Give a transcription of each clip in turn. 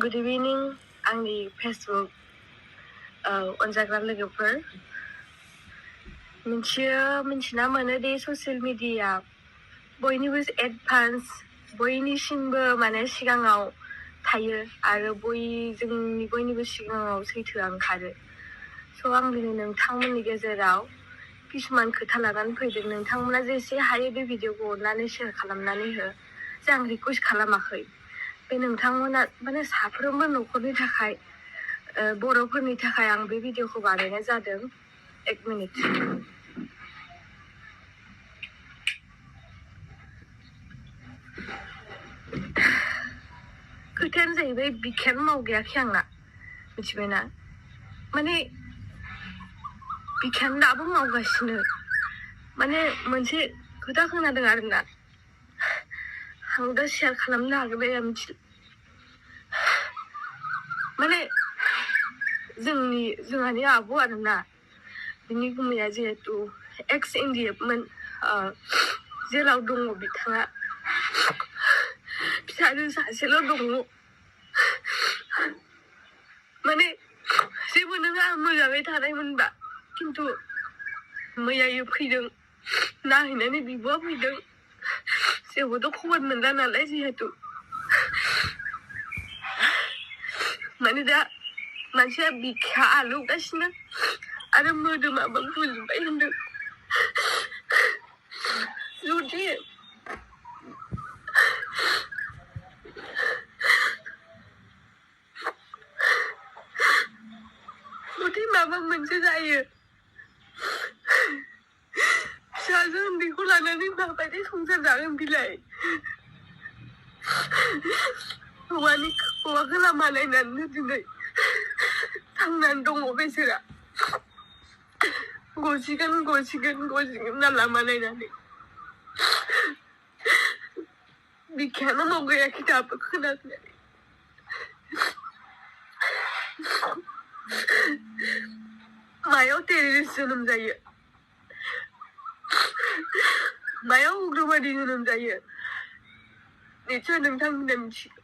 Good evening, आंनि Facebook अनजाग्रा लोगोफोर मिथिना मोनो दि ससियेल मिडिया बयनिबो एडभान्स बयनिसिमबो माने सिगाङाव थायो आरो जोंनि बयनिबो सिगाङाव सैथोआ ओंखारो स' आं दिनै नोंथांमोननि गेजेराव किसुमान खोथा लानानै फैदों नोंथांमोना जेसे हायो बे भिडिअखौ अननानै शेयार खालामनानै हो जे आं रिकुवेस्ट खालामाखै बे नोंथांमोना माने साफ्रोमबो न'खरनि थाखाय बर'फोरनि थाखाय आं बे भिडिअखौ बानायनाय जादों 1 मिनिट खोथायानो जाहैबाय बिखायानो मावगायाखै आंना मिथिबायना माने बिखायानो दाबो मावगासिनो माने मोनसे खोथा खोनादों आरोना आं दा शेयार खालामनो हागोन आं मिथिला माने जोंहानि आब' आरोना बिनि गुमैया जिहेतु एक्स इन्डियामोन जेलाव दङ बिथाङा फिसाजो सासेल' दङ माने जेबो नोङो आं मोजाङै थानायमोनबा खिन्थु मैयायो फैदों नाहैनानै बिब'आ फैदों जेबोथ' खबर मोनला नालाय जिहेतु माने दा मानसिया बिखा आलौगासिनो आरो मोदोमाबो गुजोब्बाय होनदों जुदि माबा मोनसे जायो फिसाजो उन्दैखौ लानानै माबायदि संसार जागोन बिलाय हौवाखौ लामा नायनानै दिनै थांनानै दङ बेसोरा गसिगोन ना लामा नायनानै बिखायानो मावगायाखै दाबो खोनाफैयाखै मायाव टेररिस्ट जोनोम जायो मायाव उग्रबादि जोनोम जायो निसय नोंथांमोना मिथिगौ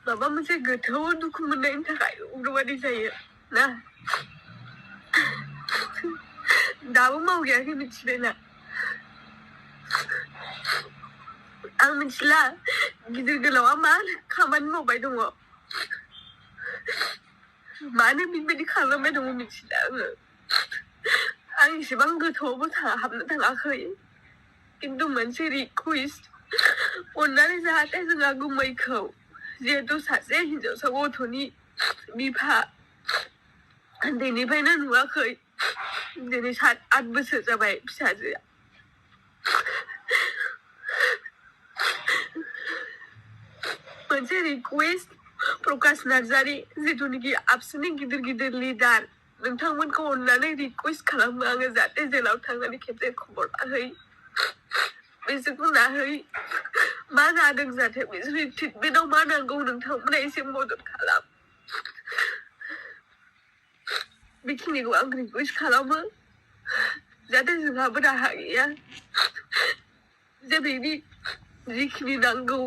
माबा मोनसे गोथौ दुखु मोननायनि थाखाय उग्रबादि जायो ना दाबो मावगायाखै मिथिबायना आं मिथिला गिदिर गोलावा मा खामानि मावबाय दङ मानो बेबायदि खालामबाय दङ मिथिला आं इसेबां गोथौआवबो हाबनो थाङाखै खिन्थु मोनसे रिकुवेस्ट अननानै जाहाथे जोंहा गुमैखौ जिहेतु सासे हिनजावसा गथ'नि बिफा उन्दैनिफ्रायनो नुवाखै दिनै 7-8 बोसोर जाबाय फिसाजोआ मोनसे रिकुवेस्ट प्रकाश नार्जारी जिथुनिखि आबसुनि गिदिर लिडार नोंथांमोनखौ अननानै रिकुवेस्ट खालामो आङो जाहाथे जेलाव थांनानै खेबसे खबर लाहै बिसोरखौ नाहै मा जादों जाहाथे बिसोरनि ट्रिटमेन्टआव मा नांगौ नोंथांमोना एसे मदद खालाम बेखिनिखौ आं रिकुवेस्ट खालामो जाहाथे जोंहाबो राहा गैया जे बेनि जिखिनि नांगौ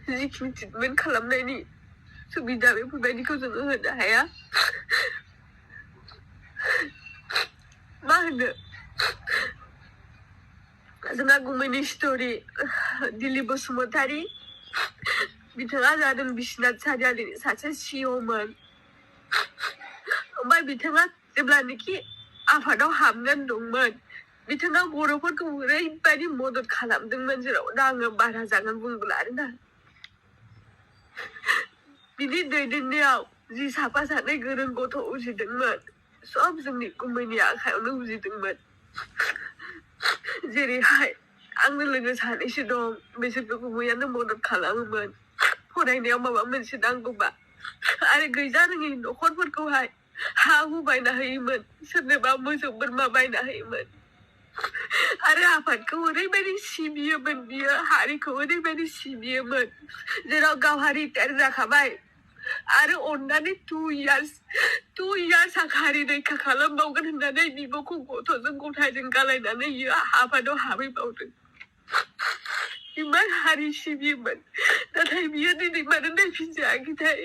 जिखिनि ट्रिटमेन्ट खालामनायनि सुबिदा बेफोरबायदिखौ जोङो होनो हाया मा होनो जोंहा गुमैनि स्ट'रि दिलीप बसुमतारी बिथाङा जादों बिश्वनाथ सारियालिनि सासे सिअ'मोन ओमफ्राय बिथाङा जेब्लानोखि आफादाव हाबनानै दंमोन बिथाङा बर'फोरखौ ओरैबायदि मदद खालामदोंमोन जेराव दा आङो बारा जागोन बुंबोला आरोना बिनि दैदेननायाव जि साफा सानै गोरों गथ' उजिदोंमोन सब जोंनि गुमैनि आखायावनो उजिदोंमोन जेरैहाय आंनो लोगो सानैसो दं बिसोरखौ गुमैयानो मदद खालामोमोन फरायनायाव माबा मोनसे नांगौबा आरो गैजा रोङै न'खरफोरखौहाय हा हु बायना होयोमोन सोरनोबा मोसौ बोरमा बायना होयोमोन आरो आफादखौ ओरैबायदि सिबियोमोन बियो हारिखौ ओरैबायदि सिबियोमोन जेराव गावहा रिटायार जाखाबाय आरो अननानै 2 इयार्स आं हारि रैखा खालामबावगोन होननानै बिब'खौ गथ'जों गथायजों गालायनानै बियो आफादाव हाबहैबावदों गोबां हारि सिबियोमोन नाथाय बियो दिनै मानो नायफिनजायाखैथाय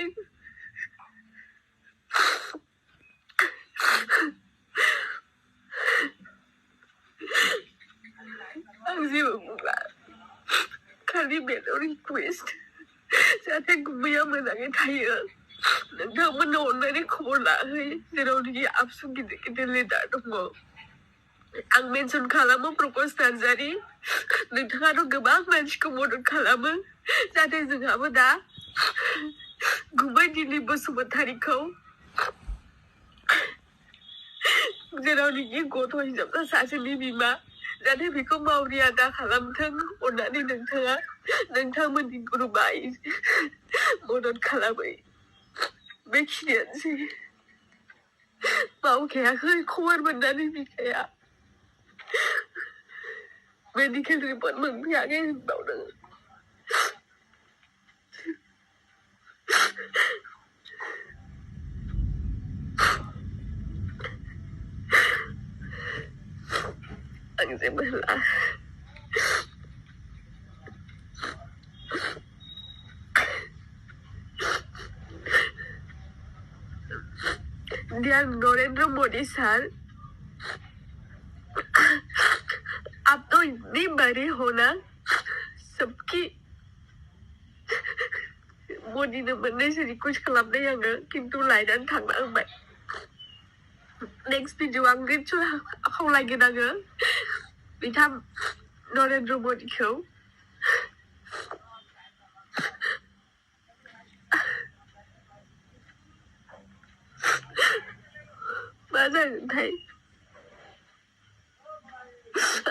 आं जेबो बुंला खालि बेल' रिकुवेस्ट जाहाथे गुबैया मोजाङै थायो नोंथांमोननो अननानै खबर लाहै जेरावनोखि आबसु गिदिर गिदिर लिडार दङ आं मेनसन खालामो प्रकाश नार्जारि नोंथाङाथ' गोबां मानसिखौ मदद खालामो जाहाथे जोंहाबो दा गुबै दिलीप बसुमतारिखौ जेरावनोखि गथ' हिनजावसा सासेनि बिमा जाहाथे बेखौ मावरिया दा खालामथों अननानै नोंथाङा नोंथांमोननि ग्रुपआ मदद खालामै बेखिनियानोसै मावखायाखै खबर मोननानै बिफाया मेडिकेल रिपर्ट मोनफैयाखै होनबावदों आं जेबो होला Dear नरेंद्र मोदी सर आप तो इतनी बड़ी हो ना सबकी मोदी ने मोननैसो रिक्वेस्ट खालामनाय आङो खिन्थु लायनानै थांना होबाय नेक्स्ट भिडिअ आं निस्सय खावलायगोन आङो बिथां नरेंद्र मोदीखौ मा जागोनथाय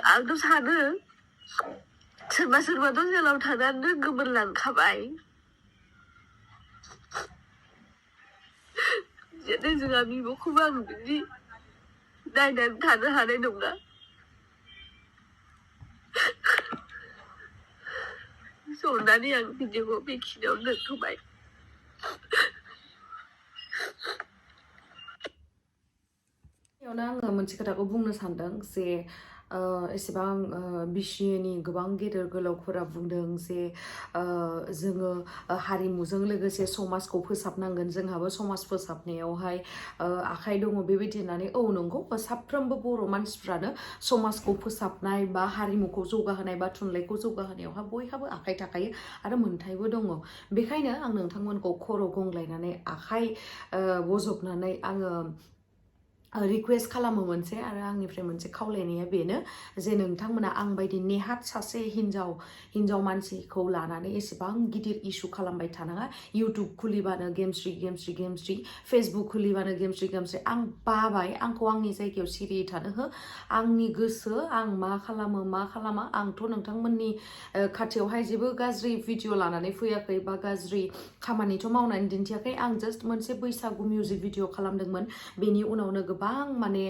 आंथ' सानो सोरबा सोरबाथ' जेलाव थानानै गोमोरलांखाबाय जाहाथे जोंहा बिब'खौबो आं बिदि नायनानै थानो हानाय नङा अननानै आं भिडिअखौ बेखिनियावनो दोनथ'बाय आङो मोनसे खोथाखौ बुंनो सानदों जे एसेबां बिसिनि गोबां गेदेर गोलावफोरा बुंदों जे जोङो हारिमुजों लोगोसे समाजखौ फोसाबनांगोन जोंहाबो समाज फोसाबनायावहाय आखाइ दङ बेबायदि होननानै औ नंगौ साफ्रोमबो बर' मानसिफ्रानो समाजखौ फोसाबनाय बा हारिमुखौ जौगाहोनाय बा थुनलाइखौ जौगाहोनायावहाय बयहाबो आखाइ थाखायो आरो मोन्थायबो दङ बेखायनो आं नोंथांमोनखौ खर' गंग्लायनानै आखाइ बजबनानै आङो रिक्वेस्ट खालामो मोनसे आरो आंनिफ्राय मोनसे खावलायनाया बेनो जे नोंथांमोना आं बायदि नेहात सासे हिन्जाव मानसिखौ लानानै एसेबां गिदिर इस्यु खालामबाय थानाङा इउटुब खुलिबानो गेमस्रि फेसबुक खुलिबानो गेमस्रि आं बाबाय आंखौ आंनि जायगायाव सिरियै थानो हो आंनि गोसो आं मा खालामो मा खालामा आंथ' नोंथांमोननि खाथियावहाय जेबो गाज्रि भिडिअ लानानै फैयाखै बा गाज्रि खामानिथ' मावनानै दिन्थियाखै आं जास्ट मोनसे बैसागु मिउजिक भिडिअ खालामदोंमोन बेनि उनावनो गोबां माने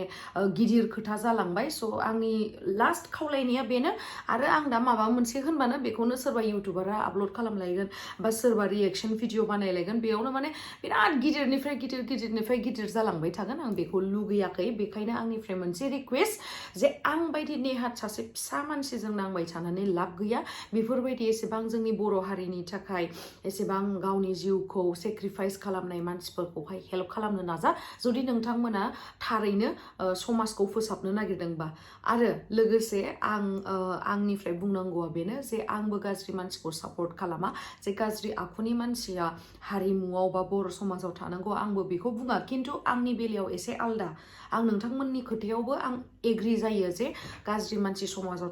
गिदिर खोथा जालांबाय स' आंनि लास्ट खावलायनाया बेनो आरो आं दा माबा मोनसे होनबानो बेखौनो सोरबा इउटुबारा आपल'ड खालामलायगोन बा सोरबा रिएक्सन भिडिअ बानायलायगोन बेयावनो माने बिराद गिदिरनिफ्राय गिदिर जालांबाय थागोन आं बेखौ लुगैयाखै बेखायनो आंनिफ्राय मोनसे रिक्वेस्ट जे आं बायदि नेहात सासे फिसा मानसिजों नांबाय थानानै लाब गैया बेफोरबायदि एसेबां जोंनि बर' हारिनि थाखाय एसेबां गावनि जिउखौ सेक्रिफाइस खालामनाय मानसिफोरखौहाय हेल्प खालामनो नाजा जुदि नोंथांमोना थारैनो समाजखौ फोसाबनो नागिरदोंबा आरो लोगोसे आंनिफ्राय बुंनांगौआ बेनो जे आंबो गाज्रि मानसिखौ सापर्ट खालामा जे गाज्रि आखुनि मानसिया हारिमुआव बा बर' समाजाव थानांगौ आंबो बेखौ बुङा खिन्थु आंनि बेलायाव एसे आलदा आं नोंथांमोननि खोथायावबो आं एग्रि जायो जे गाज्रि मानसि समाजाव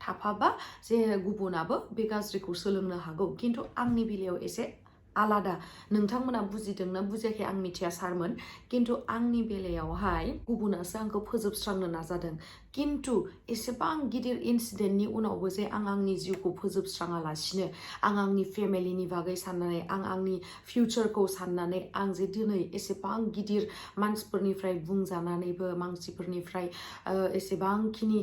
थाफाबा जे गुबुनाबो बे गाज्रिखौ सोलोंनो हागौ खिन्थु आंनि बेलायाव एसे आलादा नोंथांमोना बुजिदोंना बुजियाखै आं मिथिया सारमोन खिन्थु आंनि बेलायावहाय गुबुनासो आंखौ फोजोबस्रांनो नाजादों खिन्थु एसेबां गिदिर इनसिडेन्टनि उनावबो जे आं आंनि जिउखौ फोजोबस्राङालासिनो आं आंनि फेमिलिनि बागै साननानै आं आंनि फिउचारखौ साननानै आं जे दिनै एसेबां गिदिर मानसिफोरनिफ्राय बुंजानानैबो मानसिफोरनिफ्राय एसेबांखिनि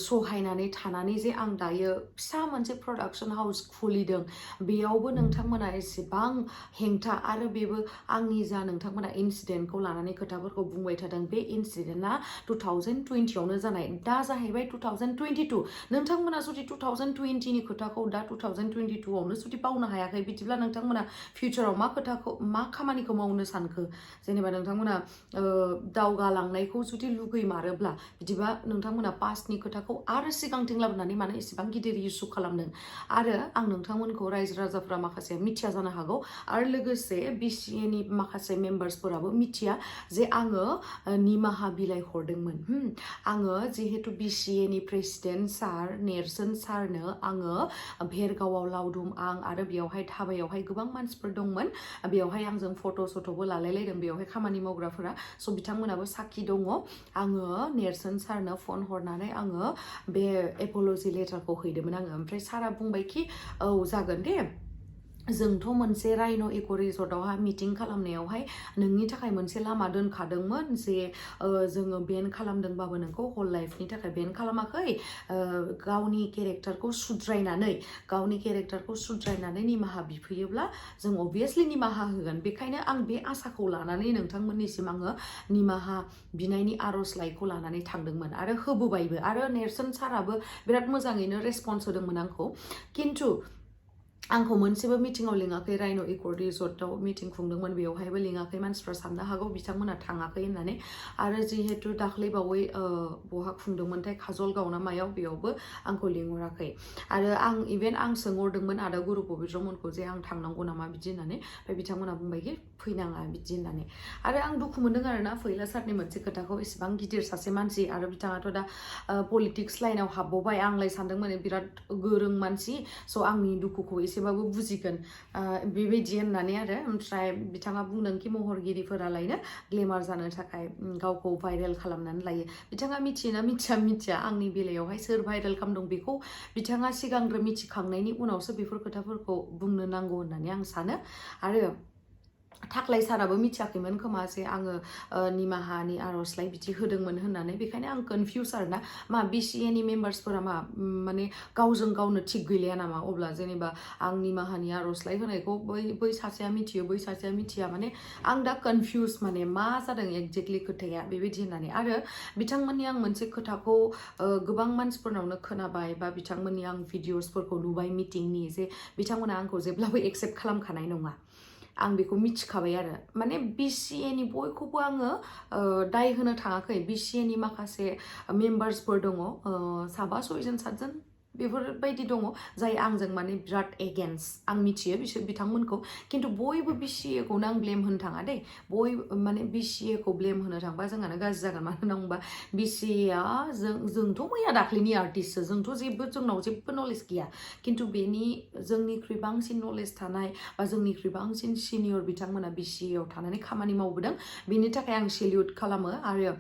सहायनानै थानानै जे आं दायो फिसा मोनसे प्रडाक्सन हाउस खुलिदों बेयावबो नोंथांमोना एसेबां हेंथा आरो बेबो आंनि जा नोंथांमोना इनसिडेन्टखौ लानानै खोथाफोरखौ बुंबाय थादों बे इनसिडेन्टआ 2020आवनो जानाय दा जाहैबाय 2022 नोंथांमोना जुदि 2020नि खोथाखौ दा 2022आवनो जुदि बावनो हायाखै बिदिब्ला नोंथांमोना फिउचाराव मा खामानिखौ मावनो सानखो जेनेबा नोंथांमोना दावगालांनायखौ जुदि लुगैमारोब्ला बिदिबा नोंथांमोना पास्टनि खोथाखौ आरो सिगांथिं लाबोनानै मानो एसेबां गिदिर इस्यु खालामदों आरो आं नोंथांमोनखौ रायजो राजाफ्रा माखासे मिथिया जानो हागौ आरो लोगोसे BCAनि माखासे मेम्बार्सफोराबो मिथिया जे आङो निमाहा बिलाइ हरदोंमोन आङो जिहेतु BCAनि प्रेसिडेन्ट सार नेरसोन सारनो आङो भेरगावआव लावदुम आं आरो बेयावहाय धाबायावहाय गोबां मानसिफोर दंमोन बेयावहाय आंजों फट'बो लालायलायदों बेयावहाय खामानि मावग्राफोरा स' बिथांमोनाबो साखि दङ आङो नेरसोन सारनो फन हरनानै आङो बे एप'ल'जि लेटारखौ हैदोंमोन आङो ओमफ्राय सारा बुंबायखि औ जागोन दे जोंथ' मोनसे रायन' इक' रिजर्टआवहा मिटिं खालामनायावहाय नोंनि थाखाय मोनसे लामा दोनखादोंमोन जे जोङो बेन खालामदोंबाबो नोंखौ हल लाइफनि थाखाय बेन खालामाखै गावनि केरेक्टारखौ सुद्रायनानै निमाहा बिफैयोब्ला जों अबभियासलि निमाहा होगोन बेखायनो आं बे आसाखौ लानानै नोंथांमोननिसिम आङो निमाहा बिनायनि आर'जलाइखौ लानानै थांदोंमोन आरो होबोबायबो आरो नेरसोन साराबो बिराद मोजाङैनो रेसपन्स होदोंमोन आंखौ खिन्थु आंखौ मोनसेबो मिटिङाव लिङाखै रायन' इक' रिजर्टआव मिटिं खुंदोंमोन बेवहायबो लिङाखै मानसिफ्रा साननो हागौ बिथांमोना थाङाखै होननानै आरो जिहेतु दाख्लैबावै बहा खुंदोंमोनथाय काजलगाव ना मायाव बेयावबो आंखौ लिंहराखै आरो आं सोंहरदोंमोन आदा गुरु पबित्रमोनखौ जे आं थांनांगौ नामा बिदि होननानै ओमफ्राय बिथांमोना बुंबायखि फैनाङा बिदि होननानै आरो आं दुखु मोनदों आरोना फैला सारनि मोनसे खोथाखौ इसेबां गिदिर सासे मानसि आरो बिथाङाथ' दा पलिटिक्स लाइनाव हाबबावबाय आंलाय सानदोंमोन बिराद गोरों मानसि स' आंनि दुखुखौ एसेबाबो बुजिगोन बेबायदि होननानै आरो ओमफ्राय बिथाङा बुंदों कि महरगिरिफोरालायनो ग्लेमार जानो थाखाय गावखौ भाइरेल खालामनानै लायो बिथाङा मिथियोना मिथिया आंनि बेलायावहाय सोर भाइरेल खालामदों बेखौ बिथाङा सिगांग्रो मिथिखांनायनि उनावसो बेफोर खोथाफोरखौ बुंनो नांगौ होननानै आं सानो आरो थाख्लाय साराबो मिथियाखैमोन खोमा जे आङो निमाहानि आर'जलाइ बिदि होदोंमोन होननानै बेखायनो आं कनफिउस आरोना मा BCAनि मेम्बार्सफोरा माने गावजों गावनो थिग गैलाया नामा अब्ला जेनेबा आं निमाहानि आर'जलाइ होनायखौ बै सासेया मिथियो बै सासेया मिथिया माने आं दा कनफिउस माने मा जादों एक्जेक्टलि खोथाया बेबायदि होननानै आरो बिथांमोननि आं मोनसे खोथाखौ गोबां मानसिफोरनावनो खोनाबाय बा बिथांमोननि आं भिडिअसफोरखौ नुबाय मिटिंनि जे बिथांमोना आंखौ जेब्लाबो एक्सेप्ट खालामखानाय नङा आं बेखौ मिथिखाबाय आरो माने BCAनि बयखौबो आङो दाय होनो थाङाखै BCAनि माखासे मेम्बार्सफोर दङ 7-8 बेफोरबायदि दङ जाय आंजों माने बिराद एगेन्स्ट आं मिथियो बिथांमोनखौ खिन्थु बयबो BCAखौनो आं ब्लेम होनो थाङा दे माने BCAखौ ब्लेम होनो थांबा जोंहानो गाज्रि जागोन मानो होनना बुंबा BCA जोंथ' मैया दाख्लैनि आर्टिस्टसो जोंनाव जेबो नलेज गैया खिन्थु जोंनिख्रुइ बांसिन नलेज थानाय बा जोंनिख्रुइ बांसिन सिनियर बिथांमोना BCAआव थानानै खामानि मावबोदों बेनि थाखाय आं सेल्युट खालामो आरो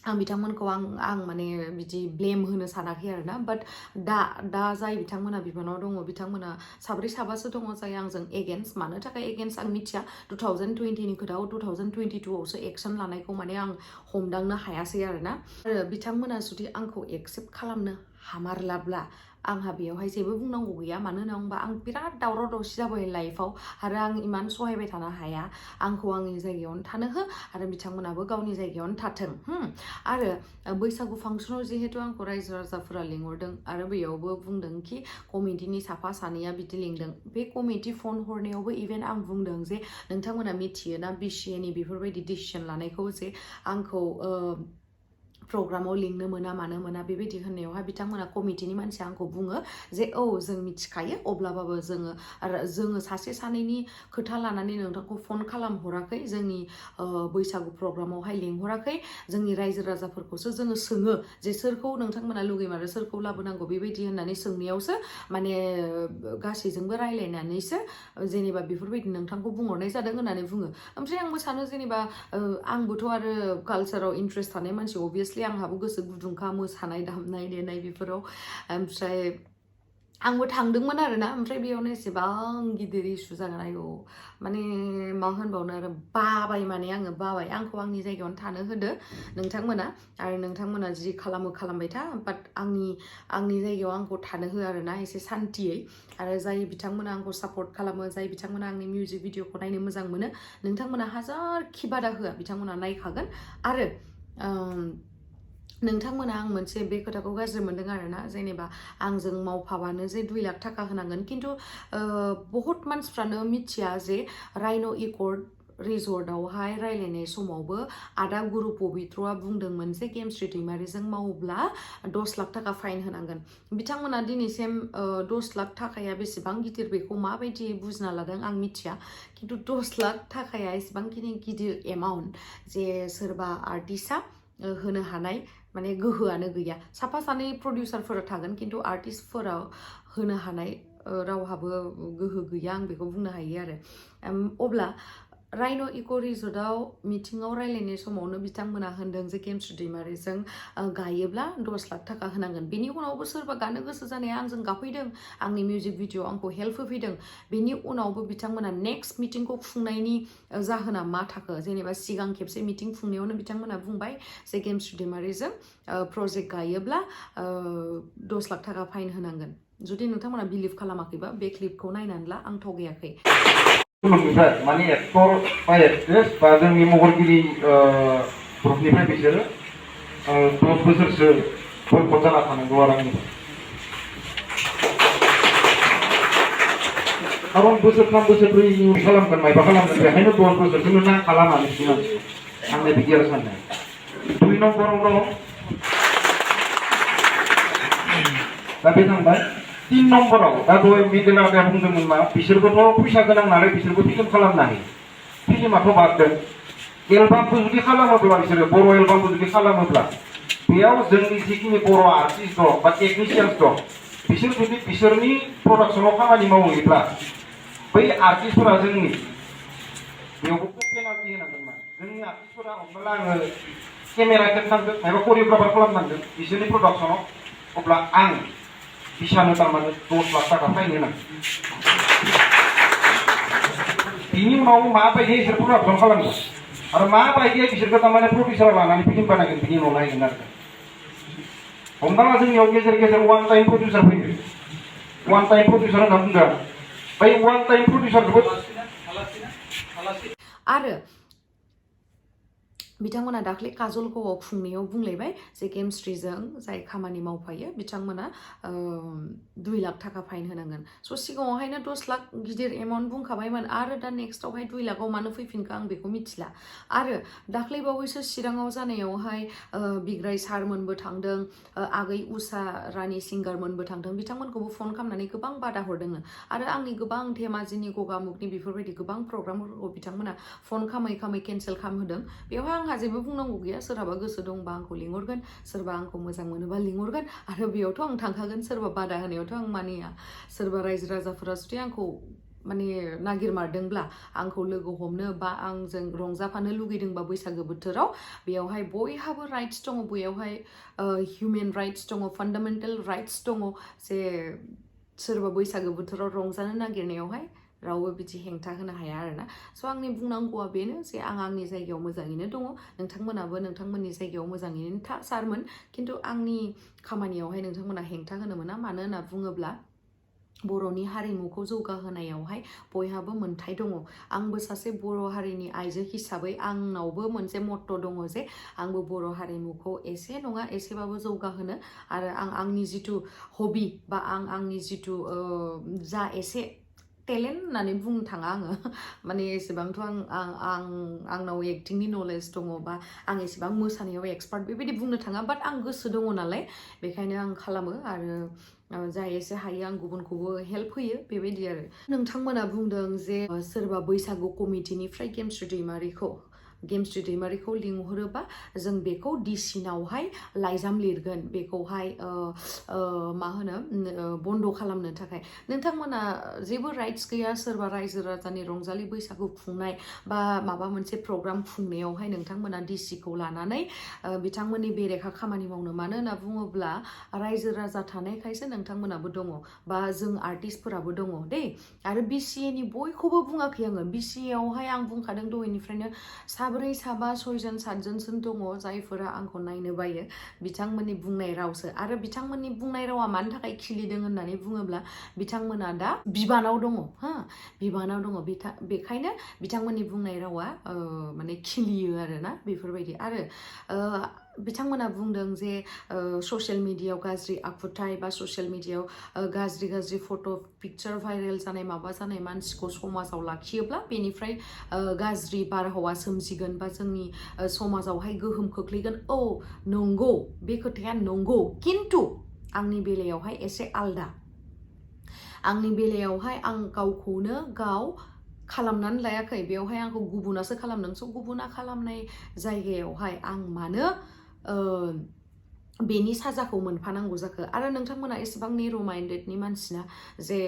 आं बिथांमोनखौ आं माने बिदि ब्लेम होनो सानाखै आरोना बाट दा जाय बिथांमोना बिबानाव दङ बिथांमोना 7-8 दङ जाय आंजों एगेन्स्ट मानो थाखाय एगेन्स्ट आं मिथिया 2020नि खोथाखौ 2022आवसो एक्सन लानायखौ माने आं हमदांनो हायासै आरोना आरो बिथांमोना जुदि आंखौ एक्सेप्ट खालामनो हामारलाब्ला आंहा बेयावहाय जेबो बुंनांगौ गैया मानो होनना बुंबा आं बिराद दावराव दावसि जाबाय लाइफआव आरो आं इमान सहायबाय थानो हाया आंखौ आंनि जायगायावनो थानो हो आरो बिथांमोनाबो गावनि जायगायावनो थाथों आरो बैसागु फांसनाव जिहेतु आंखौ रायजो राजाफोरा लिंहरदों आरो बेयावबो बुंदों कि कमिटिनि साफा सानैया बिदि लिंदों बे कमिटि फन हरनायावबो इभेन आं बुंदों जे नोंथांमोना मिथियोना BCAनि बेफोरबायदि डिसिसन लानायखौ जे आंखौ प्रग्रामाव लिंनो मोना मानो मोना बेबायदि होननायावहाय बिथांमोना कमिटिनि मानसिया आंखौ बुङो जे औ जों मिथिखायो अब्लाबाबो जोङो सासे सानैनि खोथा लानानै नोंथांखौ फन खालामहराखै जोंनि बैसागु प्रग्रामावहाय लिंहराखै जोंनि रायजो राजाफोरखौसो जोङो सोङो जे सोरखौ नोंथांमोना लुगैमारो सोरखौ लाबोनांगौ बेबायदि होननानै सोंनायावसो माने गासैजोंबो रायलायनानैसो जेनेबा बेफोरबायदि नोंथांखौ बुंहरनाय जादों होननानै बुङो ओमफ्राय आंबो सानो जेनेबा आंबोथ' आरो कालचाराव इन्ट्रेस्ट थानाय मानसि अभियासलि आंहाबो गोसो गुदुंखा मोसानाय दामनाय देनाय बेफोराव ओमफ्राय आंबो थांदोंमोन आरोना ओमफ्राय बेयावनो एसेबां गिदिर इस्यु जागोन आयौ माने मा होनबावनो आरो बाबाय माने आङो बाबाय आंखौ आंनि जायगायावनो थानो होदो नोंथांमोना आरो नोंथांमोना जि खालामो खालामबाय था बाट आंनि जायगायाव आंखौ थानो हो आरोना एसे सान्तियै आरो जाय बिथांमोना आंखौ सापर्ट खालामो जाय बिथांमोना आंनि मिउजिक भिडिअखौ नायनो मोजां मोनो नोंथांमोना हाजारखि बादा होआ बिथांमोना नायखागोन आरो नोंथांमोना आं मोनसे बे खोथाखौ गाज्रि मोनदों आरोना जेनेबा आंजों मावफाबानो जे 2 लाख थाखा होनांगोन खिन्थु बहुत मानसिफ्रानो मिथिया जे राइन' इकर्ड रिजर्टआवहाय रायलायनाय समावबो आदा गुरु पबित्रआ बुंदोंमोन जे गेमस्रि दैमारिजों मावोब्ला 10 लाख थाखा फाइन होनांगोन बिथांमोना दिनैसिम 10 लाख थाखाया बेसेबां गिदिर बेखौ माबायदि बुजिना लादों आं मिथिया खिन्थु 10 लाख थाखाया एसेबांखिनि गिदिर एमाउन्ट जे सोरबा आर्टिस्टआ होनो हानाय माने गोहोआनो गैया साफा सानै प्रडिउसारफोरा थागोन खिन्थु आर्टिस्टफोराव होनो हानाय रावहाबो गोहो गैया आं बेखौ बुंनो हायो आरो अब्ला राइन' इक' रिजर्टआव मिटिङाव रायलायनाय समावनो बिथांमोना होनदों जे गेमस्रि दैमारिजों गायोब्ला 10 लाख थाखा होनांगोन बेनि उनावबो सोरबा गानो गोसो जानाया आंजों गाफैदों आंनि मिउजिक भिडिअ आंखौ हेल्प होफैदों बेनि उनावबो बिथांमोना नेक्स्ट मिटिंखौ खुंनायनि जाहोना मा थाखो जेनेबा सिगां खेबसे मिटिं खुंनायावनो बिथांमोना बुंबाय जे गेमस्रि दैमारिजों प्रजेक्ट गायोब्ला 10 लाख थाखा फाइन होनांगोन जुदि नोंथांमोना बिलिभ खालामाखैबा बे क्लिपखौ नायनानै ला आं थगायाखै मुलुगनिफ्राय माने एक्टर बा एक्ट्रेस बा जोंनि महरगिरि ग्रुपनिफ्राय बिसोरो 10 बोसोरसो बयकट जाना थानांगौ आरो आंनिफ्राय खारन बोसोरथाम बोसोरब्रै खालामगोन मायबा खालामगोन बेखायनो 10 बोसोरखौनो ना खालामानो सिगां आंनि बिदि आरो साननाय 2 नम्बराव दं दा बे थांबाय 3 नम्बराव दा दहाय मिडिल आदाया बुंदोंमोन मा बिसोरबोथ' फैसा गोनां नालाय बिसोरबो फिल्म खालामनो हायो फिल्माथ' बारदों एलबामखौ जुदि खालामोब्ला बिसोरो बर' एलबामखौ जुदि खालामोब्ला बेयाव जोंनि जिखिनि बर' आर्टिस्ट दं बा टेकनिशियान्स दं बिसोर जुदि बिसोरनि प्रडाक्सनाव खामानि मावहैब्ला बै आर्टिस्टफोरा जोंनि बेयावबो पेनाल्टि होनांगोन मा जोंनि आर्टिस्टफोरा हमना ला आङो केमेरा खेबनांगोन माबा करिय'ग्राफार खालामनांगोन बिसोरनि प्रडाक्सनाव अब्ला आं बिसानो थारमाने 10 लाख थाखा फाइन होनांगोन बिनि उनाव माबायदि बिसोर प्रडाक्सन खालामगोन आरो माबायदि बिसोरखौ थारमाने प्रडिउसार लानानै फिल्म बानायगोन बिनि उनाव नायगोन आरो हमना ला जोंनियाव गेजेर गेजेर वान टाइम प्रडिउसार फैयो वान टाइम प्रडिउसार होनना बुंदों बै वान टाइम प्रडिउसारखौबो आरो बिथांमोना दाख्लै काजल ग'आव खुंनायाव बुंलायबाय जे गेमस्ट्रिजों जाय खामानि मावफायो बिथांमोना 2 लाख थाखा फाइन होनांगोन स' सिगाङावहायनो 10 लाख गिदिर एमाउन्ट बुंखाबायमोन आरो दा नेक्स्टआवहाय 2 लाखआव मानो फैफिनखो आं बेखौ मिथिला आरो दाख्लै बावैसो चिराङाव जानायावहाय बिग्राय सारमोनबो थांदों आगै उषा रानि सिंगारमोनबो थांदों बिथांमोनखौबो फन खालामनानै गोबां बादा हरदोंनो आरो आंनि गोबां धेमाजिनि गगामुगनि बेफोरबायदि गोबां प्रग्रामफोरखौ बिथांमोना फन खामै खामै केन्सेल खालामहोदों बेवहाय आंहा जेबो बुंनांगौ गैया सोरहाबा गोसो दंबा आंखौ लिंहरगोन सोरबा आंखौ मोजां मोनोबा लिंहरगोन आरो बेयावथ' आं थांखागोन सोरबा बादा होनायावथ' आं मानिया सोरबा रायजो राजाफोरा जुदि आंखौ माने नागिरमारदोंब्ला आंखौ लोगो हमनो बा आंजों रंजाफानो लुगैदोंबा बैसागो बोथोराव बेयावहाय बयहाबो राइट्स दङ बेयावहाय हिउमेन राइट्स दङ फान्डामेन्टेल राइट्स दङ जे सोरबा बैसागो बोथोराव रंजानो नागिरनायावहाय रावबो बिदि हेंथा होनो हाया आरोना स' आंनि बुंनांगौआ बेनो जे आं आंनि जायगायाव मोजाङैनो दङ नोंथांमोनाबो नोंथांमोननि जायगायाव मोजाङैनो था सारमोन खिन्थु आंनि खामानियावहाय नोंथांमोना हेंथा होनो मोना मानो होनना बुङोब्ला बर'नि हारिमुखौ जौगाहोनायावहाय बयहाबो मोन्थाय दङ आंबो सासे बर' हारिनि आइजो हिसाबै आंनावबो मोनसे मट्ट' दङ जे आंबो बर' हारिमुखौ एसे नङा एसेबाबो जौगाहोनो आरो आं आंनि जिथु हबि बा आंनि जिथु जा एसे टेलेन्ट होननानै बुंनो थाङा आङो माने एसेबांथ' आंनाव एक्टिंनि नलेज दङ बा आं एसेबां मोसानायाव एक्सपार्ट बेबायदि बुंनो थाङा बाट आं गोसो दङ नालाय बेखायनो आं खालामो आरो जा एसे हायो आं गुबुनखौबो हेल्प होयो बेबायदि आरो नोंथांमोना बुंदों जे सोरबा बैसागु कमिटिनिफ्राय गेमस्रि दैमारिखौ गेमस्ट्रि दैमारिखौ लिंहरोबा जों बेखौ डिसिनावहाय लाइजाम लिरगोन बेखौहाय मा होनो बन्द' खालामनो थाखाय नोंथांमोना जेबो राइट्स गैया सोरबा रायजो राजानि रंजालि बैसागु खुंनाय बा माबा मोनसे प्रग्राम खुंनायावहाय नोंथांमोना डिसिखौ लानानै बिथांमोननि बेरेखा खामानि मावनो मानो होनना बुङोब्ला रायजो राजा थानायखायसो नोंथांमोनाबो दङ बा जों आर्टिस्टफोराबो दङ दे आरो बिसिएनि बयखौबो बुङाखै आङो बिसिएआवहाय आं बुंखादों दहायनिफ्रायनो साब्रै साबा सयजन सातजनसो दङ जायफोरा आंखौ नायनो बायो बिथांमोननि बुंनाय रावसो आरो बिथांमोननि बुंनाय रावा मानि थाखाय खिलिदों होननानै बुङोब्ला बिथांमोना दा बिबानाव दङ हा बिबानाव दङ बेखायनो बिथांमोननि बुंनाय रावा माने खिलियो आरोना बेफोरबायदि आरो बिथांमोना बुंदों जे ससियेल मिडियायाव गाज्रि आखुथाय बा ससियेल मिडियायाव गाज्रि फट' पिक्चार भाइरेल जानाय माबा जानाय मानसिखौ समाजाव लाखियोब्ला बेनिफ्राय गाज्रि बारहावा सोमजिगोन बा जोंनि समाजावहाय गोहोम खोख्लैगोन औ नंगौ बे खोथाया नंगौ खिन्थु आंनि बेलायावहाय एसे आलदा आंनि बेलायावहाय आं गावखौनो गाव खालामनानै लायाखै बेवहाय आंखौ गुबुनासो खालामदों स' गुबुना खालामनाय जायगायावहाय आं मानो बेनि साजाखौ मोनफानांगौ जाखो आरो नोंथांमोना एसेबां नेर' माइन्डेडनि मानसिना जे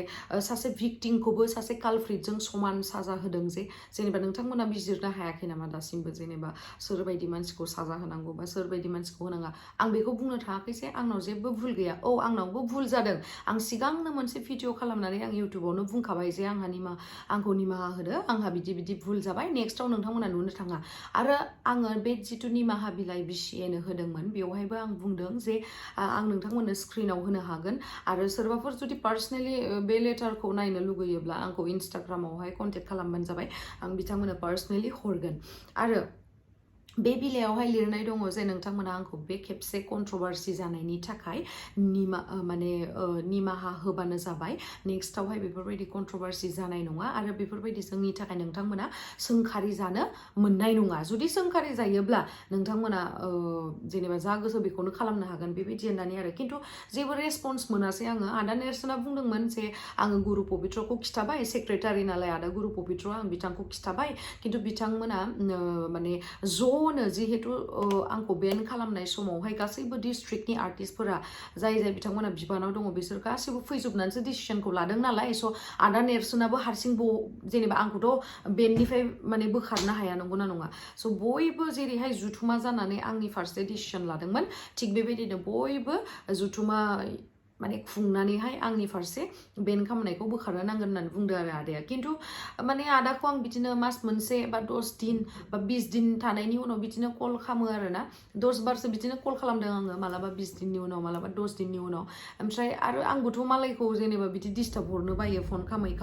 सासे भिक्टिमखौबो सासे कालप्रिटजों समान साजा होदों जे जेनेबा नोंथांमोना बिजिरनो हायाखै नामा दासिमबो जेनेबा सोरबायदि मानसिखौ साजा होनांगौ बा सोरबायदि मानसिखौ होनाङा आं बेखौ बुंनो थाङाखै जे आंनाव जेबो भुल गैया औ आंनावबो भुल जादों आं सिगांनो मोनसे भिडिअ खालामनानै आं इउटुबावनो बुंखाबाय जे आंखौ निमाहा होदो आंहा बिदि भुल जाबाय नेक्स्टआव नोंथांमोना नुनो थाङा आरो आङो बे जिथु निमाहा बिलाइ बिसिएनो होदोंमोन बेवहायबो आं बुंदों जे आं नोंथांमोननो स्क्रिनाव होनो हागोन आरो सोरबाफोर जुदि पार्सनेलि बे लेटारखौ नायनो लुगैयोब्ला आंखौ इन्स्टाग्रामावहाय कन्टेक्ट खालामबानो जाबाय आं बिथांमोननो पार्सनेलि हरगोन आरो बे बिलाइयावहाय लिरनाय दङ जे नोंथांमोना आंखौ बे खेबसे कन्ट्रभार्सि जानायनि थाखाय निमाहा होबानो जाबाय नेक्स्टआवहाय बेफोरबायदि कन्ट्रभार्सि जानाय नङा आरो बेफोरबायदि जोंनि थाखाय नोंथांमोना सोंखारि जानो मोननाय नङा जुदि सोंखारि जायोब्ला नोंथांमोना जेनेबा जा गोसो बेखौनो खालामनो हागोन बेबायदि होननानै आरो खिन्थु जेबो रेसपन्स मोनासै आङो आदा नेर्सोना बुंदोंमोन जे आङो गुरु पबित्रखौ खिथाबाय सेक्रेटारि नालाय आदा गुरु पबित्र आं बिथांखौ खिथाबाय खिन्थु बिथांमोना माने ज'नो जिहेतु आंखौ बेन खालामनाय समावहाय गासैबो डिस्ट्रिक्टनि आर्टिस्टफोरा जाय बिथांमोना बिबानाव दङ बिसोर गासैबो फैजोबनानैसो डिसिसनखौ लादों नालाय स' आदा नेर्सोनाबो हारसिं जेनेबा आंखौथ' बेननिफ्राय माने बोखारनो हाया नंगौना नङा स' बयबो जेरैहाय जुथुमा जानानै आंनि फारसे डिसिसन लादोंमोन थिग बेबायदिनो बयबो जुथुमा माने खुंनानैहाय आंनि फारसे बेन खालामनायखौ बोखारनो नांगोन होननानै बुंदों आरो आदाया खिन्थु माने आदाखौ आं बिदिनो मास मोनसे बा 10 दिन बा 20 दिन थानायनि उनाव बिदिनो कल खालामो आरोना 10 बारसो बिदिनो कल खालामदों आङो मालाबा 20 दिननि उनाव मालाबा 10 दिननि उनाव ओमफ्राय आरो आंबोथ' मालायखौ जेनेबा बिदि डिस्टार्ब हरनो बायो फन खामै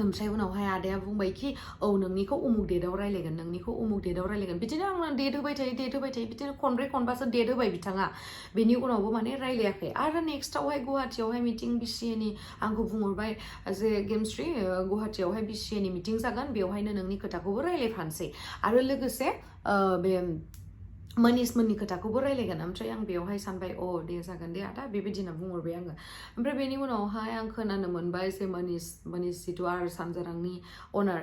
ओमफ्राय उनावहाय आदाया बुंबाय कि औ नोंनिखौ उमुक डेटआव रायलायगोन नोंनिखौ उमुक डेटआव रायलायगोन बिदिनो आंनो डेट होबाय थायो बिदिनो खनब्रै खनबासो डेट होबाय बिथाङा बेनि उनावबो माने रायलायाखै आरो नेक्स्टआवहाय गुवाहाटियावहाय मिटिं बिसिएनि आंखौ बुंहरबाय जे गेमस्ट्रि गुवाहाटियावहाय बिसिएनि मिटिं जागोन बेवहायनो नोंनि खोथाखौबो रायलायफानोसै आरो लोगोसे बे मनिसमोननि खोथाखौबो रायलायगोन ओमफ्राय आं बेवहाय सानबाय दे जागोन दे आदा बेबायदि होनना बुंहरबाय आङो ओमफ्राय बेनि उनावहाय आं खोनानो मोनबाय जे मनिस जिथु आर सानजारांनि अनार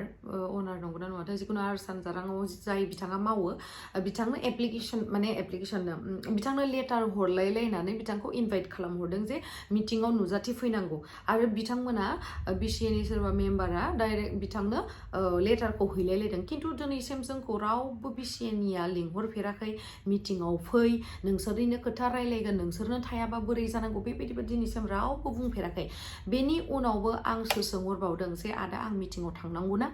नंगौना नङाथाय जिखुनु आर सानजाराङाव जाय बिथाङा मावो बिथांनो बिथांनो लेटार हरलायलायनानै बिथांखौ इनभाइट खालामहरदों जे मिटिङाव नुजाथि फैनांगौ आरो बिथांमोना बिसिएनि सोरबा मेम्बारा डाइरेक्ट बिथांनो लेटारखौ हैलायलायदों खिन्थु दिनैसिम जोंखौ रावबो बिसिएनिया लिंहरफेराखै मिटिङाव फै नोंसोरनिनो खोथा रायलायगोन नोंसोरनो थायाबा बोरै जानांगौ बेबायदिबो दिनैसिम रावबो बुंफेराखै बेनि उनावबो आंसो सोंहरबावदों जे आदा आं मिटिङाव थांनांगौ ना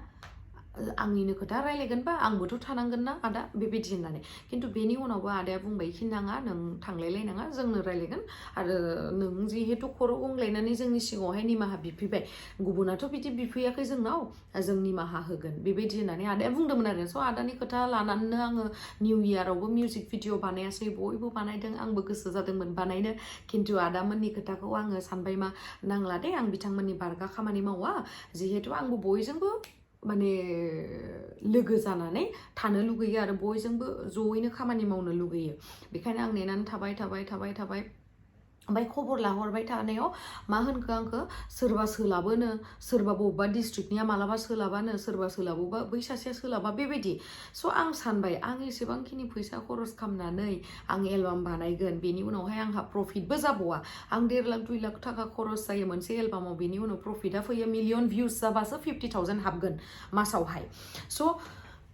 आंनिनो खोथा रायलायगोनबा आंबोथ' थानांगोन ना आदा बेबायदि होननानै खिन्थु बेनि उनावबो आदाया बुंबाय कि नाङा नों थांलायलायनाङा जोंनो रायलायगोन आरो नों जिहेतु खर' गंग्लायनानै जोंनि सिगाङावहाय निमाहा बिफैबाय गुबुनाथ' बिदि बिफैयाखै जोंनाव जों निमाहा होगोन बेबायदि होननानै आदाया बुंदोंमोन आरो स' आदानि खोथा लानानैनो आङो निउ इयारावबो मिउजिक भिडिअ बानायासै बयबो बानायदों आंबो गोसो जादोंमोन बानायनो खिन्थु आदामोननि खोथाखौ आङो सानबाय मा नांला दे आं बिथांमोननि बारगा खामानि मावा जिहेतु आंबो बयजोंबो माने लोगो जानानै थानो लुगैयो आरो बयजोंबो ज'यैनो खामानि मावनो लुगैयो बेखायनो आं नेनानै थाबाय ओमफ्राय खबर लाहरबाय थानायाव मा होनखो आंखो सोरबा सोलाबोनो सोरबा बबेबा डिस्ट्रिक्टनिया मालाबा सोलाबानो सोरबा सोलाबोबा बै सासेया सोलाबा बेबायदि स' आं सानबाय आं एसेबांखिनि फैसा खरस खालामनानै आं एलबाम बानायगोन बेनि उनावहाय आंहा प्रफिटबो जाबावा आं 1.5 लाख 2 लाख थाखा खरस जायो मोनसे एलबामाव बेनि उनाव प्रफिटआ फैयो मिलियन भिउस जाबासो 50,000 हाबगोन मासावहाय स'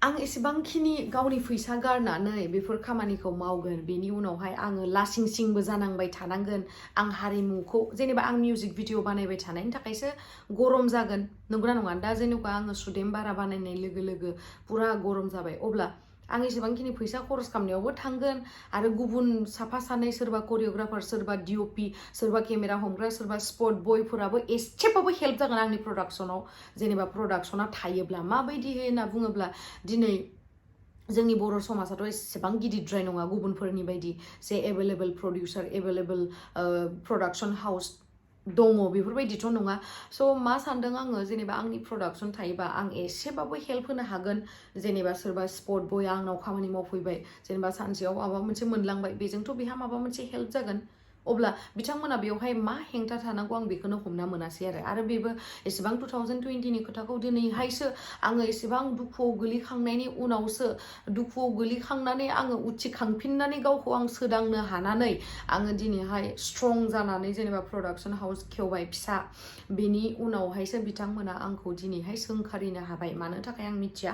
आं एसेबांखिनि गावनि फैसा गारनानै बेफोर खामानिखौ मावगोन बेनि उनावहाय आङो लासिं सिंबो जानांबाय थानांगोन आं हारिमुखौ जेनेबा आं मिउजिक भिडिअ बानायबाय थानायनि थाखायसो गरम जागोन नंगौना नङा दा जेनेबा आङो सुदेम बारा बानायनाय लोगो लोगो पुरा गरम जाबाय अब्ला आं एसेबांखिनि फैसा खरस खालामनायावबो थांगोन आरो गुबुन साफा सानै सोरबा करियोग्राफार सोरबा डिअपि सोरबा केमेरा हमग्रा सोरबा स्पट बयफोराबो एसेबाबो हेल्प जागोन आंनि प्रडाक्सनाव जेनेबा प्रडाक्सना थायोब्ला माबायदि होनना बुङोब्ला दिनै जोंनि बर' समाजाथ' एसेबां गिदिरद्राय नङा गुबुनफोरनि बायदि जे available producer available production house दङ बेफोरबायदिथ' नङा स' मा सानदों आङो जेनेबा आंनि प्रडाक्सन थायोबा आं एसेबाबो हेल्प होनो हागोन जेनेबा सोरबा स्पट बय आंनाव खामानि मावफैबाय जेनेबा सानसेयाव माबा मोनसे मोनलांबाय बेजोंथ' बेहा माबा मोनसे हेल्प जागोन अब्ला बिथांमोना बेवहाय मा हेंथा थानांगौ आं बेखौनो हमना मोनासै आरो बेबो एसेबां 2020नि खोथाखौ दिनैहायसो आङो एसेबां दुखुआव गोलैखांनायनि उनावसो दुखुआव गोलैखांनानै आङो उथिखांफिननानै गावखौ आं सोदांनो हानानै आङो दिनैहाय स्ट्रं जानानै जेनेबा प्रडाक्सन हाउस खेवबाय फिसा बेनि उनावहायसो बिथांमोना आंखौ दिनैहाय सोंखारिनो हाबाय मानो थाखाय आं मिथिया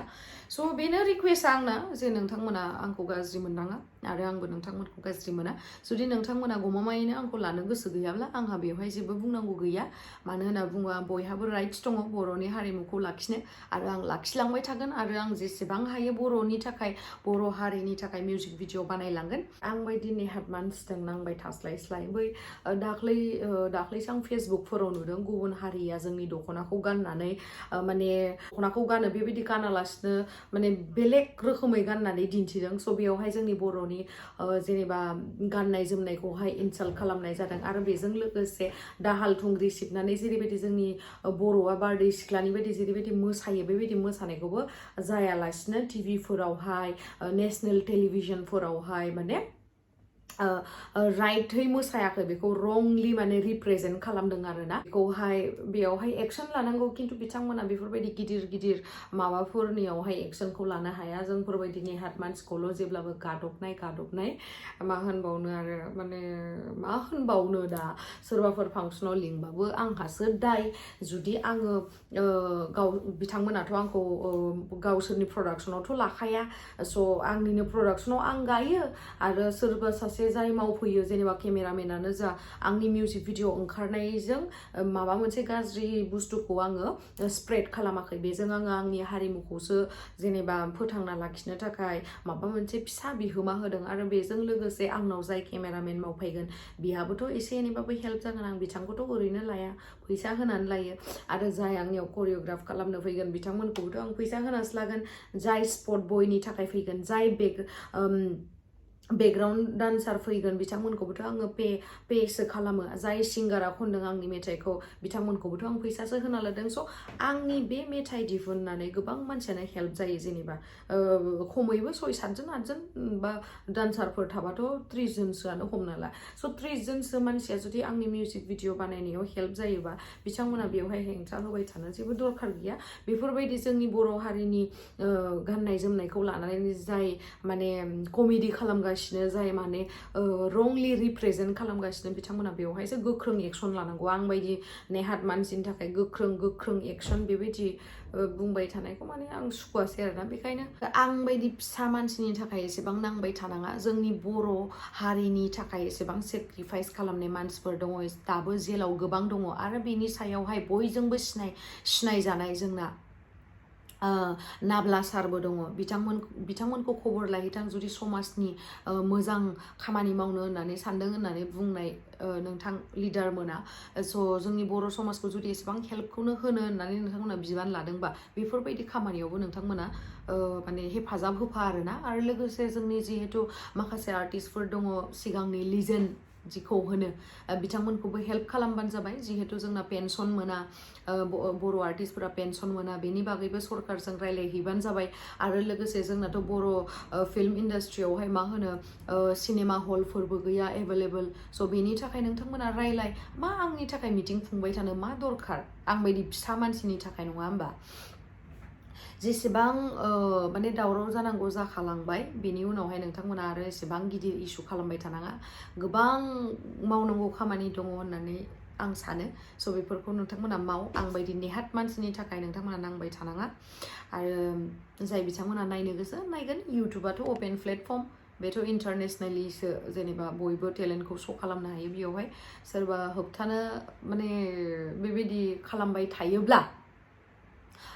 स' बेनो रिक्वेस्टआ आंना जे नोंथांमोना आंखौ गाज्रि मोननाङा आरो आंबो नोंथांमोनखौ गाज्रि मोना जुदि नोंथांमोना गमामायैनो आंखौ लानो गोसो गैयाब्ला आंहा बेवहाय जेबो बुंनांगौ गैया मानो होनना बुङोबा बयहाबो राइट्स दङ बर'नि हारिमुखौ लाखिनो आरो आं लाखिलांबाय थागोन आरो आं जेसेबां हायो बर'नि थाखाय बर' हारिनि थाखाय मिउजिक भिडिअ बानायलांगोन आं बायदि नेहाद मानसिजों नांबाय थास्लायस्लाय बै दाख्लैसो आं फेसबुकफोराव नुदों गुबुन हारिया जोंनि दख'नाखौ गाननानै माने दख'नाखौ गानो बेबायदि गानालासिनो माने बेलेग रोखोमै गाननानै दिन्थिदों स' बेयावहाय जोंनि बर'नि जेनेबा गाननाय जोमनायखौहाय इनसाल्ट खालामनाय जादों आरो बेजों लोगोसे दाहाल थुंग्रि सिबनानै जेरैबायदि जोंनि बर'आ बारदै सिख्लानि बायदि जेरैबायदि मोसायो बेबायदि मोसानायखौबो जायालासिनो टिभिफोरावहाय नेसनेल टेलिभिजनफोरावहाय माने राइटहै मोसायाखै बेखौ रंलि माने रिप्रेजेन्ट खालामदों आरोना बेयावहाय एक्सन लानांगौ खिन्थु बिथांमोना बेफोरबायदि गिदिर गिदिर माबाफोरनियावहाय एक्सनखौ लानो हाया जोंफोरबायदि नेहाद मानसिखौल' जेब्लाबो गादबनाय मा होनबावनो आरो माने मा होनबावनो दा सोरबाफोर फांसनाव लिंबाबो आंहासो दाय जुदि आङो बिथांमोनाथ' आंखौ गावसोरनि प्रडाक्सनावथ' लाखाया स' आंनिनो प्रडाक्सनाव आं गायो आरो सोरबा सासे जाय मावफैयो जेनेबा केमेरामेनानो जा आंनि मिउजिक भिडिअ ओंखारनायजों माबा मोनसे गाज्रि बुस्थुखौ आङो स्प्रेड खालामाखै बेजों आङो आंनि हारिमुखौसो जेनेबा फोथांना लाखिनो थाखाय माबा मोनसे फिसा बिहोमा होदों आरो बेजों लोगोसे आंनाव जाय केमेरामेन मावफैगोन बिहाबोथ' एसे एनैबाबो हेल्प जागोन आं बिथांखौथ' ओरैनो लाया फैसा होनानै लायो आरो जाय आंनियाव करियोग्राफ खालामनो फैगोन बिथांमोनखौबोथ' आं फैसा होनासो लागोन जाय स्पट बयनि थाखाय फैगोन जाय बेकग्राउन्ड डान्सार फैगोन बिथांमोनखौबोथ' आङो पेसो खालामो जाय सिंगारा खनदों आंनि मेथाइखौ बिथांमोनखौबोथ' आं फैसासो होना लादों स' आंनि बे मेथाइ दिहुननानै गोबां मानसियानो हेल्प जायो जेनेबा खमैबो 6-7 बा डान्सारफोर थाबाथ' 30 जनसोआनो हमना ला स' 30 जनसो मानसिया जुदि आंनि मिउजिक भिडिअ बानायनायाव हेल्प जायोबा बिथांमोना बेवहाय हेंथा होबाय थानो जेबो दरखार गैया बेफोरबायदि जोंनि बर' हारिनि गाननाय जोमनायखौ लानानै जाय माने कमेडि खालामगासिनो जाय माने रंलि रिप्रेजेन्ट खालामगासिनो बिथांमोना बेवहायसो गोख्रों एक्सन लानांगौ आं बायदि नेहाद मानसिनि थाखाय गोख्रों एक्सन बेबायदि बुंबाय थानायखौ माने आं सुखुवासै आरोना बेखायनो आं बायदि फिसा मानसिनि थाखाय एसेबां नांबाय थानाङा जोंनि बर' हारिनि थाखाय एसेबां सेक्रिफाइस खालामनाय मानसिफोर दङ दाबो जेलाव गोबां दङ आरो बेनि सायावहाय बयजोंबो सिनायजानाय जोंना नाब्ला सारबो दङ बिथांमोनखौ खबर लाहैथां जुदि समाजनि मोजां खामानि मावनो होननानै सानदों होननानै बुंनाय नोंथां लिडार मोना स' जोंनि बर' समाजखौ जुदि एसेबां हेल्पखौनो होनो होननानै नोंथांमोना बिबान लादोंबा बेफोरबायदि खामानियावबो नोंथांमोना माने हेफाजाब होफा आरोना आरो लोगोसे जोंनि जिहेतु माखासे आर्टिस्टफोर दङ सिगांनि लिजेन्ड जिखौ होनो बिथांमोनखौबो हेल्प खालामबानो जाबाय जिहेतु जोंना पेनसन मोना बर' आर्टिस्टफोरा पेनसन मोना बेनि बागैबो सरकारजों रायलायहैबानो जाबाय आरो लोगोसे जोंनाथ' बर' फिल्म इन्डास्ट्रियावहाय मा होनो सिनेमा हलफोरबो गैया एभेलेबल स' बेनि थाखाय नोंथांमोना रायलाय मा आंनि थाखाय मिटिं खुंबाय थानो मा दरखार आं बायदि फिसा मानसिनि थाखाय नङा होमबा जेसेबां माने दावराव जानांगौ जाखालांबाय बेनि उनावहाय नोंथांमोना आरो एसेबां गिदिर इस्यु खालामबाय थानाङा गोबां मावनांगौ खामानि दङ होननानै आं सानो स' बेफोरखौ नोंथांमोना माव आं बायदि नेहात मानसिनि थाखाय नोंथांमोना नांबाय थानाङा आरो जाय बिथांमोना नायनो गोसो नायगोन इउटुबाथ' अपेन प्लेटफर्म बेथ' इन्टारनेसनेलिसो जेनेबा बयबो टेलेन्टखौ श' खालामनो हायो बेयावहाय सोरबा होबथानो माने बेबायदि खालामबाय थायोब्ला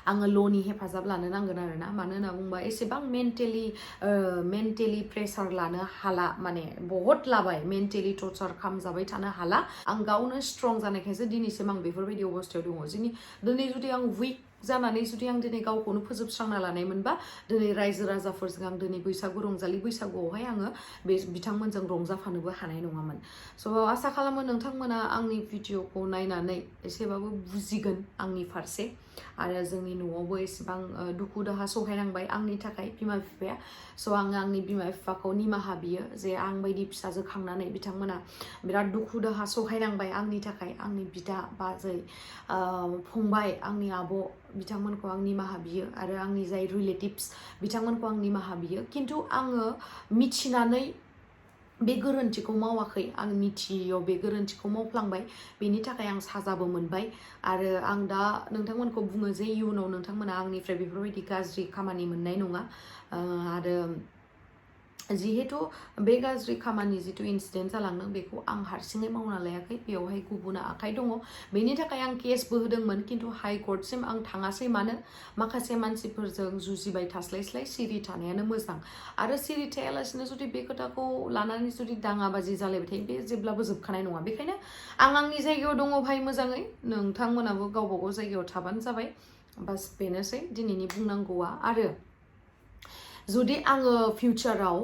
आङो ल'नि हेफाजाब लानो नांगोन आरो ना मानो होनना बुंबा एसेबां मेन्टेलि प्रेसार लानो हाला माने बहुत लाबाय मेन्टेलि टर्चार खालामजाबाय थानो हाला आं गावनो स्ट्रं जानायखायसो दिनैसिम आं बेफोरबायदि अबस्थायाव दङ दिनै जुदि आं उइक जानानै जुदि आं दिनै गावखौनो फोजोबस्रांना लानायमोनबा दिनै रायजो राजाफोरजों आं दिनै बैसागु रंजालि बैसागुआवहाय आङो बे बिथांमोनजों रंजाफानोबो हानाय नङामोन स' आसा खालामो नोंथांमोना आंनि भिडिअखौ नायनानै एसेबाबो बुजिगोन आंनि फारसे आरो जोंनि न'आवबो एसेबां दुखु दाहा सहायनांबाय आंनि थाखाय बिमा बिफाया स' आङो आंनि बिमा बिफाखौ निमाहा बियो जे आं बायदि फिसाजो खांनानै बिथांमोना बिराद दुखु दाहा सहायनांबाय आंनि थाखाय आंनि बिदा बाजै फंबाय आंनि आब' बिथांमोनखौ आं निमाहा बियो आरो आंनि जाय रिलेटिभ्स बिथांमोनखौ आं निमाहा बियो खिन्थु आङो मिथिनानै बे गोरोन्थिखौ मावाखै आं मिथियैयाव बे गोरोन्थिखौ मावफ्लांबाय बेनि थाखाय आं साजाबो मोनबाय आरो आं दा नोंथांमोनखौ बुङो जे इयुनाव नोंथांमोना आंनिफ्राय बेफोरबायदि गाज्रि खामानि मोननाय नङा आरो जिहेतु बे गाज्रि खामानि जिथु इन्सिडेन्ट जालांदों बेखौ आं हारसिङै मावना लायाखै बेवहाय गुबुना आखाइ दङ बेनि थाखाय आं केसबो होदोंमोन खिन्थु हाइ कर्टसिम आं थाङासै मानो माखासे मानसिफोरजों जुजिबाय थास्लायस्लाय सिरि थानायानो मोजां आरो सिरि थायालासिनो जुदि बे खोथाखौ लानानै जुदि दाङाबाजि जालायबाय थायो बे जेब्लाबो जोबखानाय नङा बेखायनो आं आंनि जायगायाव दङ भाइ मोजाङै नोंथांमोनाबो गावबा गाव जायगायाव थाबानो जाबाय बास बेनोसै दिनैनि बुंनांगौआ आरो जुदि आङो फिउचाराव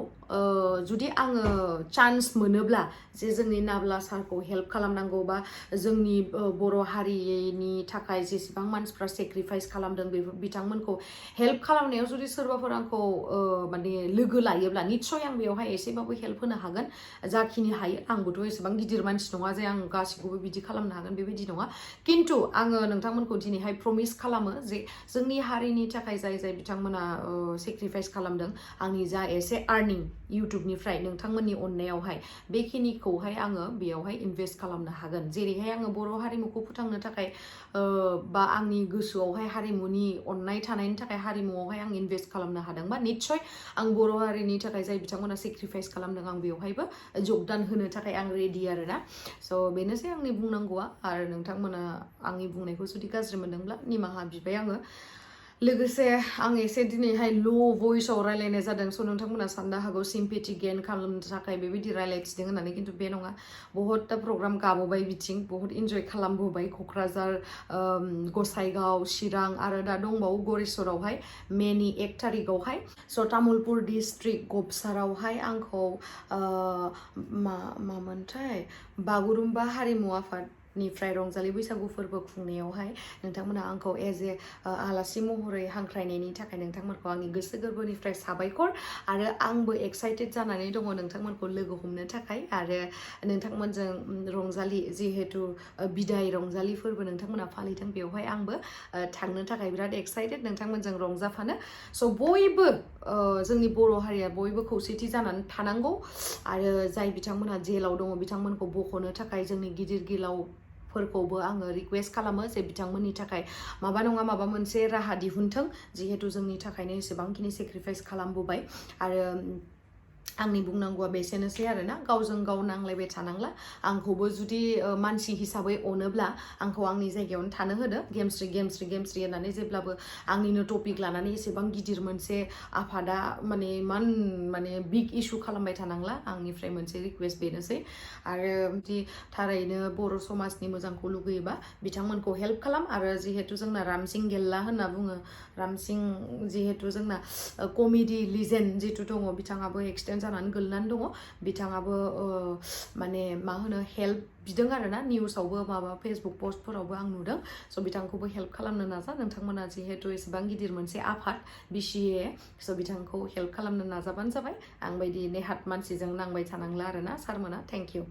जुदि आङो चान्स मोनोब्ला जे जोंनि नाब्ला सारखौ हेल्प खालामनांगौ बा जोंनि बर' हारिनि थाखाय जेसेबां मानसिफ्रा सेक्रिफाइस खालामदों बेफोर बिथांमोनखौ हेल्प खालामनायाव जुदि सोरबाफोर आंखौ माने लोगो लायोब्ला निस्सय आं बेवहाय एसेबाबो हेल्प होनो हागोन जाखिनि हायो आंबोथ' एसेबां गिदिर मानसि नङा जे आं गासिखौबो बिदि खालामनो हागोन बेबायदि नङा खिन्थु आङो नोंथांमोनखौ दिनैहाय प्रमिस खालामो जे जोंनि हारिनि थाखाय जाय बिथांमोना सेक्रिफाइस खालामदों आंनि जा एसे आर्निं इउटुबनिफ्राय नोंथांमोननि अननायावहाय बेखिनिखौहाय आङो बेयावहाय इनभेस्ट खालामनो हागोन जेरैहाय आङो बर' हारिमुखौ फोथांनो थाखाय बा आंनि गोसोआवहाय हारिमुनि अननाय थानायनि थाखाय हारिमुआवहाय आं इनभेस्ट खालामनो हादोंबा निस्सय आं बर' हारिनि थाखाय जाय बिथांमोना सेक्रिफाइस खालामदों आं बेवहायबो जगदान होनो थाखाय आं रेडि आरोना स' बेनोसै आंनि बुंनांगौआ आरो नोंथांमोना आंनि बुंनायखौ जुदि गाज्रि मोनदोंब्ला निमाहा बिबाय आङो लोगोसे आं एसे दिनैहाय ल' भइसआव रायलायनाय जादों स' नोंथांमोना साननो हागौ सिम्पेथि गेन खालामनो थाखाय बेबायदि रायलायथिदों होननानै खिन्थु बे नङा बहुतथा प्रग्राम गाबोबाय बिथिं बहुत इन्जय खालामबोबाय क'क्राझार गसाइगाव चिरां आरो दा दंबावो गरेस्वरावहाय मेनि 1 तारिखआवहाय स' तामुलपुर डिस्ट्रिक्ट गबसारावहाय आंखौ मामोनथाय बागुरुम्बा हारिमु आफादनिफ्राय रंजालि बैसागु फोरबो खुंनायावहाय नोंथांमोना आंखौ एज ए आलासि महरै हांख्रायनायनि थाखाय नोंथांमोनखौ आंनि गोसो गोरबोनिफ्राय साबायखर आरो आंबो एक्साइटेड जानानै दङ नोंथांमोनखौ लोगो हमनो थाखाय आरो नोंथांमोनजों रंजालि जिहेतु बिदाय रंजालि फोरबो नोंथांमोना फालिदों बेवहाय आंबो थांनो थाखाय बिराद एक्साइटेड नोंथांमोनजों रंजाफानो स' बयबो जोंनि बर' हारिया बयबो खौसेथि जानानै थानांगौ आरो जाय बिथांमोनहा जेलाव दङ बिथांमोनखौ बख'नो थाखाय जोंनि गिदिर गिलावफोरखौबो आङो रिक्वेस्ट खालामो जे बिथांमोननि थाखाय माबा नङा माबा मोनसे राहा दिहुनथों जिहेतु जोंनि थाखायनो एसेबांखिनि सेक्रिफाइस खालामबोबाय आरो आंनि बुंनांगौआ बेसेनोसै आरोना गावजों गाव नांलायबाय थानांला आंखौबो जुदि मानसि हिसाबै अनोब्ला आंखौ आंनि जायगायावनो थानो होदो गेमस्रि होननानै जेब्लाबो आंनिनो टपिक लानानै एसेबां गिदिर मोनसे आफादा माने इमान माने बिग इस्यु खालामबाय थानांला आंनिफ्राय मोनसे रिक्वेस्ट बेनोसै आरो बिदि थारैनो बर' समाजनि मोजांखौ लुगैयोबा बिथांमोनखौ हेल्प खालाम आरो जिहेतु जोंना रामसिं गेल्ला होनना बुङो रामसिं जिहेतु जोंना कमेडि लिजेन्ड जिथु दङ बिथाङाबो एक्सटेन्सन एक्सिडेन्ट जानानै गोलैनानै दङ बिथाङाबो माने मा होनो हेल्प बिदों आरोना निउसावबो माबा फेसबुक पस्टफोरावबो आं नुदों स' बिथांखौबो हेल्प खालामनो नाजा नोंथांमोना जिहेतु एसेबां गिदिर मोनसे आफाद Bcaa स' बिथांखौ हेल्प खालामनो नाजाबानो जाबाय आं बायदि नेहात मानसिजों नांबाय थानांला आरोना सारमोना थेंक इउ